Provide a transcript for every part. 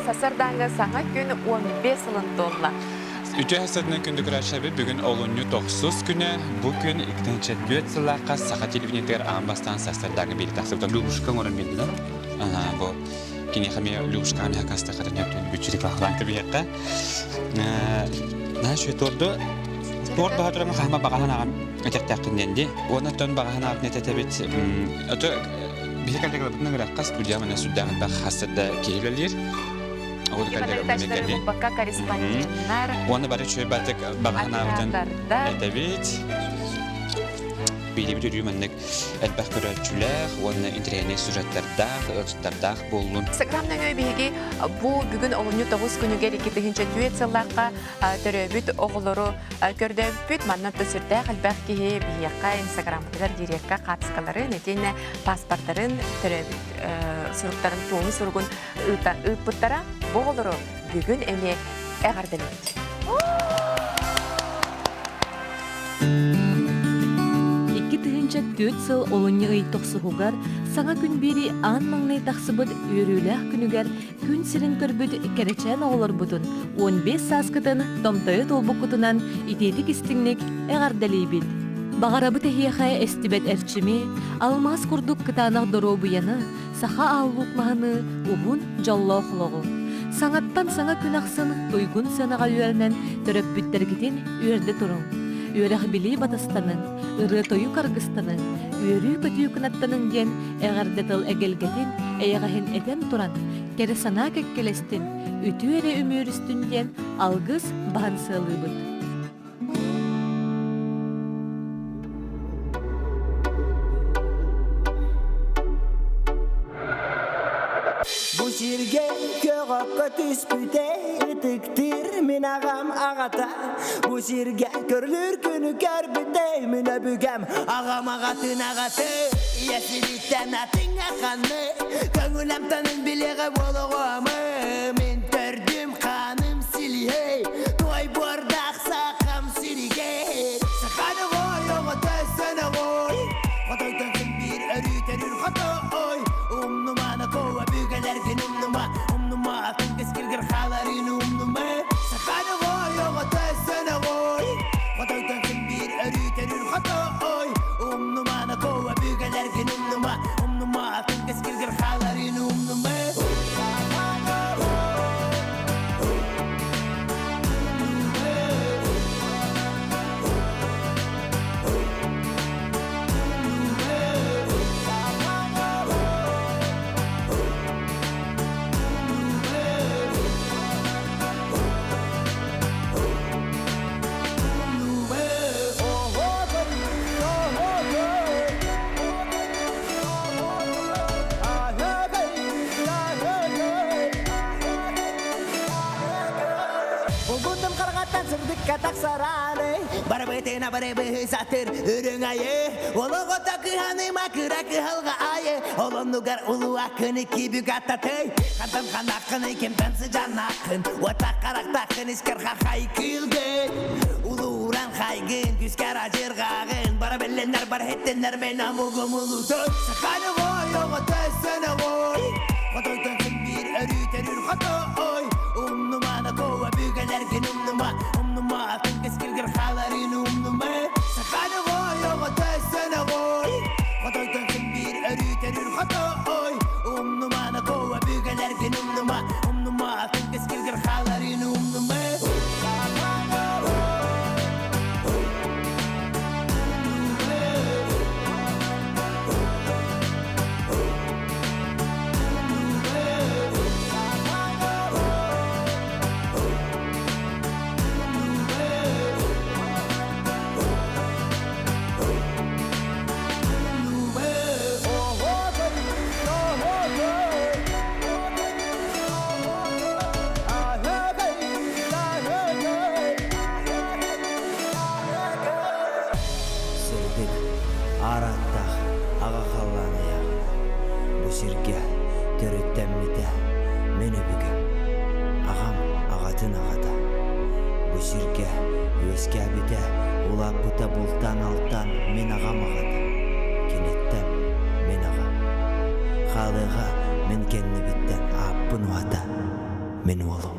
Сарсыардааҥҥы саҥа күн 15 сылын туолла. Үтүө сарсыарданан күндү көрөөччүлэрбит бүгүн олунньу тохсус күнэ. Бу күн 2004 сыллаахха саха телевидениетыгар аан бастаан сарсыардааҥҥы биэри тахсыбыта. Любушка оҥорон биэрдилэр. Аха, бу киниэхэ эмиэ Любушка эмиэ хастахатын бүтүн рекламалаан кэбиһиэххэ. Наһаа үчүгэй туорду. Туорт баһа туран хаһыма баҕаһын аҕам этэртээххин диэн дии. Уонна оттон баҕаһын аҕабын этэтэбит. Ото биһи коллегаларбытын ыҥырахха студия манна сүрдээх элбэх хастар да киһи үлэлиир. Ол коллегаларбын булбакка корреспонденнар. Уонна бары үчүгэй бардык баҕаһын аҕабытын этэбит. Биирибит өрүү маннык элбэх көрөөччүлээх уонна интэриэһинэй сюжеттардаах, ыалдьыттардаах буоллун. Инстаграм нөҥүө биһиги бу бүгүн олунньу тоҕус күнүгэр 2004 сыллаахха төрөөбүт оҕолору көрдөөбүппүт. Манна да сүрдээх элбэх киһи биһиэхэ Инстаграммытыгар дирекка хаартыскаларын итиэннэ паспортарын төрөөбүт суруктарын туоһу суругун ыыппыттара. Бу оҕолору бүгүн эмиэ эҕэрдэлиибит. 2004 сыл олунньу ый тохсуһугар саҥа күн биэрии аан маҥнай тахсыбыт үөрүүлээх күнүгэр күн сирин көрбүт кэрэчээн оҕолорбутун 15 сааскытын томтойо туолбуккутунан итиитик истиҥник эҕэрдэлиибит! Баҕарабыт эһиэхэ эстибэт эрчими, алмаас курдук кытаанах доруобуйаны, саха ааллуук маһыныы уһун дьоллоох олоҕу. Саҥаттан саҥа күн ахсын туйгун сыанаҕа үөрэнэн төрөппүттэргитин үөрдэ туруҥ. Үөрэх-билии батыстаныҥ, ырыа-тойук аргыстаныҥ, үөрүү-көтүү кынаттаныҥ диэн эҕэрдэ тыл эгэлгэтин, эйэҕэһин этэн туран, кэрэ санаа кэккэлэстин, үтүө эрэ үмүөрүстүн диэн алгыс баһан сыалыыбыт. Бу сиргэ көҕөккө түспүтэ ытыктыыр мин аҕам аҕата Бу сиргэ көрүлүүр күнү көрбүтэ мин өбүгэм аҕам аҕатын аҕаты Ийэ сириттэн атыҥа ханны көҥүл амтанын билиэҕэ буолуоҕум Мин төрдүм хааным силиһэй Той буордаах сахам сиригэй Саханы ой оҕото сөнөҕой Хотойтон син биир өрүү төрүүр хотой Умнумана коа бүгэлэргин умнума Умнума атын кэскилгэр хааларын умнума Саханы ой оҕото сөнөҕой Хотойтон син биир өрүү төрүүр хотой Умнумана коа бүгэлэргин умнума Умнума атын кэскилгэр хааларын умнума Булгундум хараҥаттан сырдыкка тахсарааны Барыбытына барыбыһы сатыр үрүҥ айы Олоҕото кыһаныма кыра кыһалҕа айы Олоннугар улуу аккыны кибүк аттатый Хантан ханаххыный кимтэн сыдьанаххын Уоттах харахтаххын искэр хахай кыылгын Улууран хайгын күскэр ажырҕааҕын Бара бэллэннэр бар хеттеннэр мен амугум улутун Саханы ой оҕото сөнө ой Хотойтон син биир өрүү төрүүр хотой Умнумана коа бүгэлэргин умнума Умнума атын кэскилгэр хааларын умнума Саханы ой оҕото сөнө ой Хотойтон син биир өрүү төрүүр хотой Умнумана коа бүгэлэргин умнума Умнума атын кэскилгэр хааларын умнума Сырдык, аар ааттаах аҕа халлаан айааҕына бу сиргэ төрүттэммитэ мин өбүгэм, аҕам аҕатын аҕата. Бу сиргэ үөскээбитэ, улааппыта бултаан-алтаан мин аҕам аҕата, киниттэн мин аҕам. Хаалыаҕа мин кэннибиттэн ааппын уһата. Мин уолум.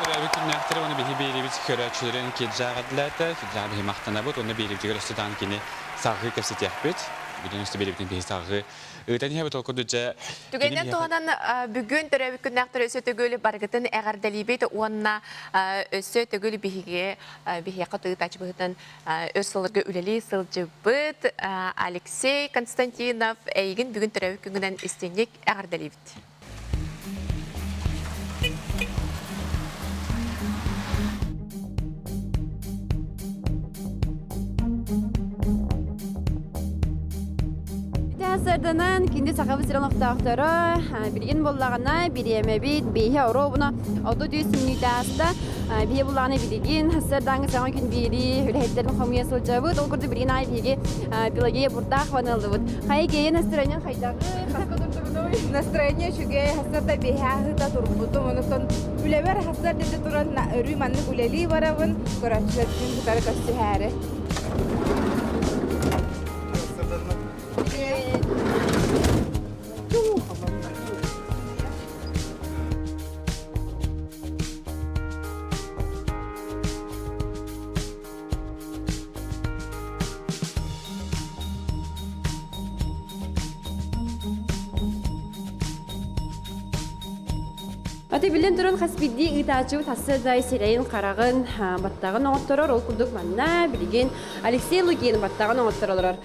Төрөөбүт күннээхтэрэ уонна биһи биэриибит көрөөччүлэрин Киджаҕа диилээтэ. Киджаҕа биһи махтанабыт уонна биэриибитигэр өссө даҕаны кини салҕыы кэпсэтиэхпит. Бүгүн өссө биэриибитин биһи салҕыы ыытан иһэбит. Ол курдук дьэ кини Түгэнинэн биһиэхэ туһанан бүгүн төрөөбүт күннээхтэр өссө төгүл барыгытын эҕэрдэлиибит уонна өссө төгүл биһиги биһиэхэ тыытааччы быһыытынан өр сылларга үлэлии сылдьыбыт Алексей Константинов эйигин бүгүн төрөөбүт күҥҥүнэн истиҥник эҕэрдэлиибит. Сарданан кинди сахабыт сирин олохтоохторо билигин буоллаҕына бириэмэбит бииһэ оруобуна 33 мүнүүтэ ааста. Биһи буллаҕына билигин сардаҥы саҥа күн биэрии үлэһиттэрин хомуйа сылдьабыт. Ол курдук билигин аайы биһиги Пелагея Буртахованы ыллыбыт. Хайа киэйэ настроение хайдаҕый? Хаска турдугунуй? Настроение үчүгэй, хасар биһэ аһыта турбутум. Онуттан үлэбэр хасар дede туран өрүү маннык үлэлии барабын. Көрөөччүлэрбин кытары көрсүһээри. Аты билэн туран хас биирдии ыытааччыбыт хасса сирэйин хараҕын баттаҕын оҥотторор ол курдук манна билигин Алексей Лукин баттаҕын оҥотторо олорор.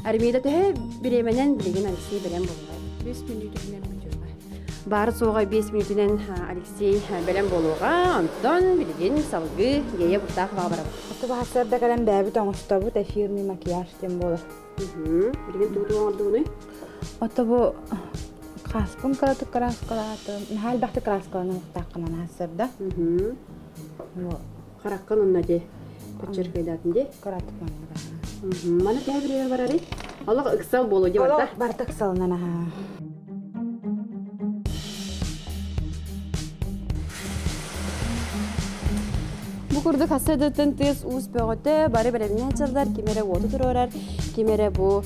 Армида төһө бириэмэнэн билигин Алексей бэлэм буолла? 5 мүнүүтүнэн бүтүөҕэ. Баар суоҕа 5 мүнүүтүнэн Алексей бэлэм буолуоҕа. Онтон билигин салгыы Гея Буртаах барабыт. Сарда кэлэн бэйэбит оҥостобут эфирный макияж диэн буолар. Билигин тугу оҥордугунуй? Ото бу хааспын кыратык кырааскалаатым. Наһаа элбэхтик кырааскаланыахтааххына наһаа сырда. Хараккын онно дии. Подчеркайдаатын дии. Кыратык манна. Маны төһө бириэмэ барарый? Олох ыксал буолуо дии барда. Барта ыксалынан аһаа. Бу курдук хасса дыттын тыас уус бөҕөтө бары бэлэмнээн сылдар ким эрэ уоту туруорар, ким эрэ бу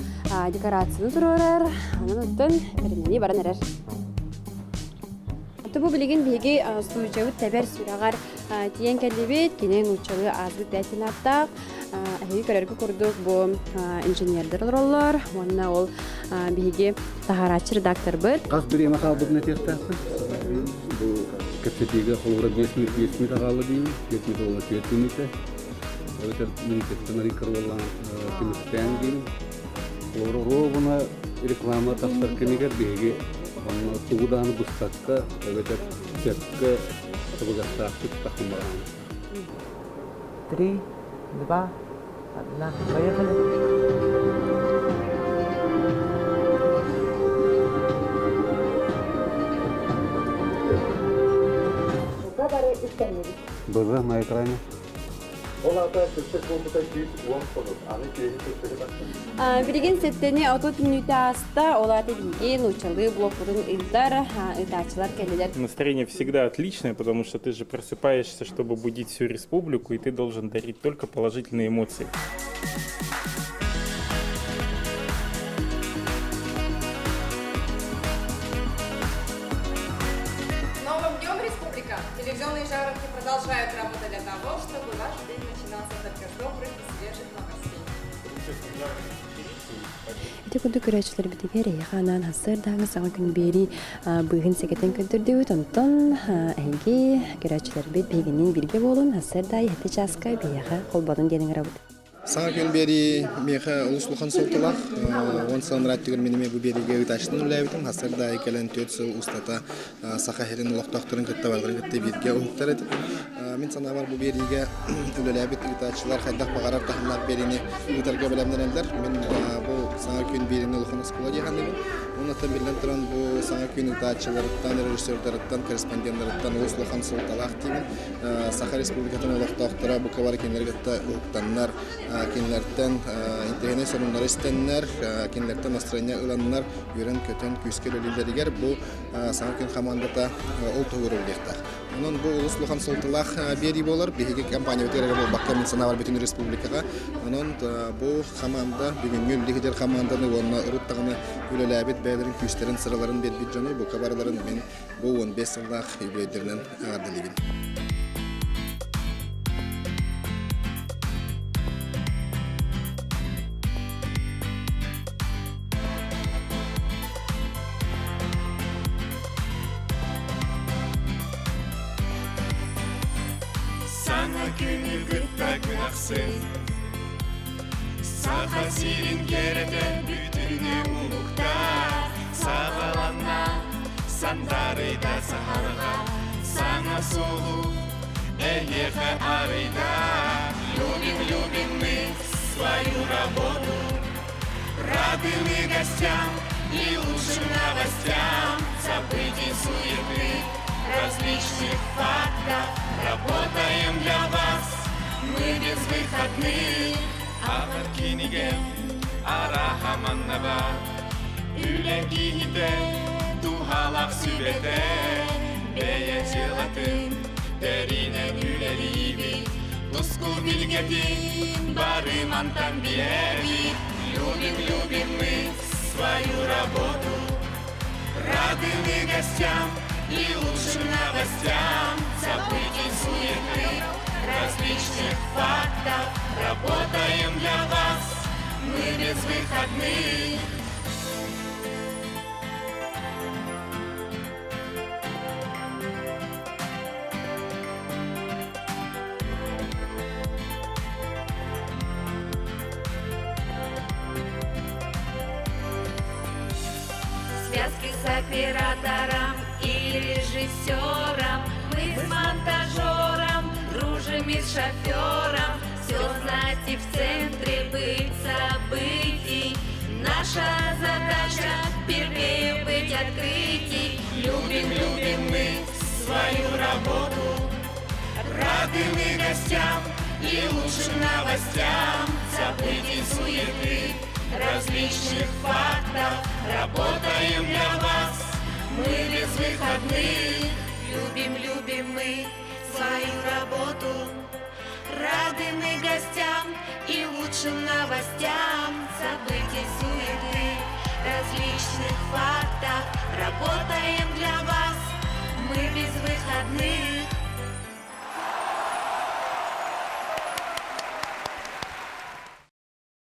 декорацияны туруорар, анан оттон бэлэмнэнии баран эрэр. Бу билигин биһиги студиябыт тэбэр сүрэҕэр тиийэн кэллибит. Кини нууччалыы аазбыт бээтин ааттаах. Эһиги көрөргө курдук бу инженердэр олороллор уонна ол биһиги таһаарааччы редакторбыт. Хас бириэмэ хаалбытын этиэхтээхпин. Бу кэпсэтиигэ холобура 5 минут 5 минут хаалла деймин. 5 минут буолла 4 минутэ. Эбэтэр минутэттэн арыйкар буоллаҕына түмүктээн диибин. Холобура ровно реклама тахсар кэмигэр биһиги онно тугу даҕаны быстакка эбэтэр сөпкө табыгастаахтык тахсан бараҕын. Три, два, одна. Поехали. Было на экране. Ол аата сырдык буолбута 110 хонук, аны күөһү сырдыгы тахсан. Билигин сэттени 30 мүнүүтэ ааста, ол аата биһиги нууччалыы блокпутун ыытар, ыытааччылар кэллилэр. Настроение всегда отличное, потому что ты же просыпаешься, чтобы будить всю республику, и ты должен дарить только положительные эмоции. Новым днем, Республика! Телевизионные жаворонки продолжают работать для того, чтобы ваш день начинался только с добрых и свежих новостей. Ити курдук көрөөччүлэрбитигэр эйиэхэ анаан сарсыардааҥы саҥа күн биэрии быыһын сэгэтэн көрдөрдүбүт. Онтон эһиги көрөөччүлэрбит биһигинниин бииргэ буолун сарсыарда аайы чааска биһиэхэ холбонун диэн ыҥырабыт. Саҥа күн биэрии миэхэ олус улахан суолталаах. 10 сыл анараа өттүгэр мин эмиэ бу биэриигэ ыытааччынан үлэлээбитим. Сарсыарда аайы кэлэн 4 сыл устата Саха сирин олохтоохторун кытта барыларын кытта бииргэ уһуктар этим. Мин санаабар бу биэриигэ үлэлээбит ыытааччылар хайдах баҕарар таһымнаах биэриини ыытарга бэлэмнэнэллэр. Мин бу саҥа күн биэриини улахан оскуола дии саныыбын. Оннуттан биллэн туран бу саҥа күн ыытааччыларыттан, режиссердарыттан, корреспонденнарыттан олус улахан суолталаах диибин. Саха Республикатын олохтоохторо бука бары кинилэри кытта уһуктаннар, кинилэртэн интэриэһинэй сонуннары истэннэр, кинилэртэн настроение ыланнар, үөрэн-көтөн күүскэ үлэлииллэригэр бу саҥа күн хамаандата ол туһугар үлэлиэхтээх. Онон бу олус улахан суолталаах биэрии буолар. Биһиги компаниябытыгар эрэ буолбакка, мин санаабар бүтүн республикаҕа. Онон бу хамаанда бүгүҥҥү үлэлиир хамаанданы уонна урут даҕаны үлэлээбит бэйэлэрин күүстэрин, сыраларын биэрбит дьону бука барыларын мин бу 15 сыллаах юбилейдэринэн эҕэрдэлиибин. Саҥа күнү кытта күн ахсын Саха сирин кэрэтэ бүтүнү уһуктар Саҕаланна сандаарыйда саһарҕа Саҥа суолу эһиэхэ арыйда Любим, любим мы свою работу Рады мы гостям и лучшим новостям Событий суеты, различных фактов Работаем для вас, мы без выходных Ағар кинигэ араха маннаба Үлэ киһитэ туһалаах сүбэтэ Бэйэ дьыалатын тэринэн үлэлиибит Туску билгэтин бары мантан билэбит Любим, любим мы свою работу Рады мы гостям и лучшим новостям Событий суеты, различных фактов Работаем для вас, мы без выходных Связки с оператором и режиссером Мы с монтажером дружим и с шофером Все знать и в центре быть событий Наша задача первее быть открытий Любим, любим мы свою работу Рады мы гостям и лучшим новостям Событий суеты, различных фактов Работаем для вас, мы без выходных Любим, любим мы свою работу Рады мы гостям и лучшим новостям Событий суеты, различных фактов Работаем для.